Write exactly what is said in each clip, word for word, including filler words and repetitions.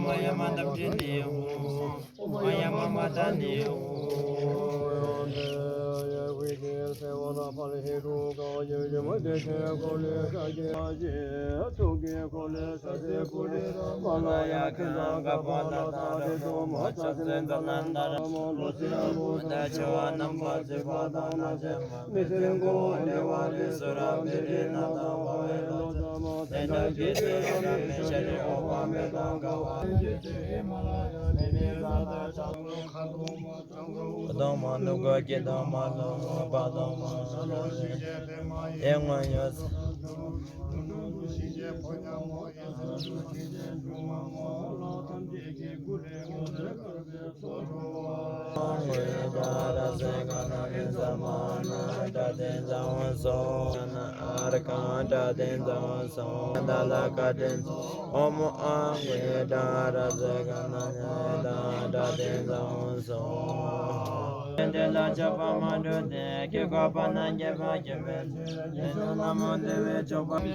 ཡ་མ་འདབ་བརྒྱད་ནས་འོང་། ཨོཾ་ཡ་མ་མ་ཏཱ་ནས་འོང་། གདོང་མ་ནུ་གོ་སྐྱིད་དང་མ་ལོ་བ་དང་མ་ལོ་ཡེ་ངོ་ཡོད། དེ་ལ་ཆགས་པ་མ་འགྲོ་སྟེ། སྐྱེ་འགོག་པ་རྣམས་སྐྱེ་བར་གྱུར་པའི་ཕྱིར། རྗེ་བཙུན་ལྷ་མོ་དེ་བས་མཆོག་པ།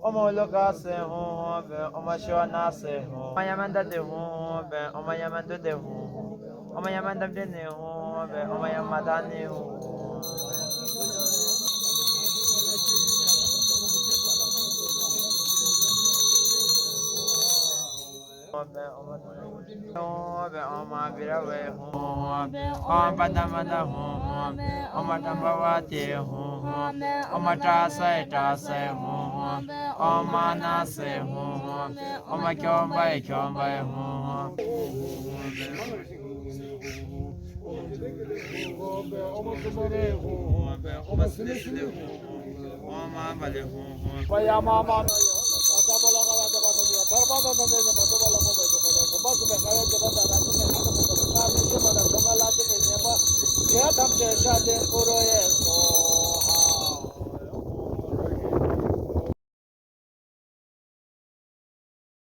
ཨོཾ་ཨུ་ལུ་ཀ་སེ་ཧཱུྃ། ཨོཾ་ཨ་ཤི་ཝ་ན་སེ་ཧཱུྃ། ཨོཾ་ཡ་མ་ནན་ཏེ་ཧཱུྃ། ཨོཾ་ཡ་མ་ནན་ཏེ་ཧཱུྃ། ཨོཾ་ཡ་མ་ནན་ཏེ་ཧཱུྃ། ཨོཾ་ཡ་མ་ཐ་ནེ་ཧཱུྃ། ཨོཾ་བི་ར་ཝེ་ཧཱུྃ། ཨོཾ་པདྨ་ཏ་ཧཱུྃ། ཨོཾ་ཏམ་བ་ཏེ་ཧཱུྃ། ཨོཾ་ཏྲ་སེ་ཏྲ་སེ་ཧཱུྃ། ཨོཾ་ན་སེ་ཧཱུྃ། ཨོཾ་ཁྱོམ་བེ་ཁྱོམ་བེ་ཧཱུྃ།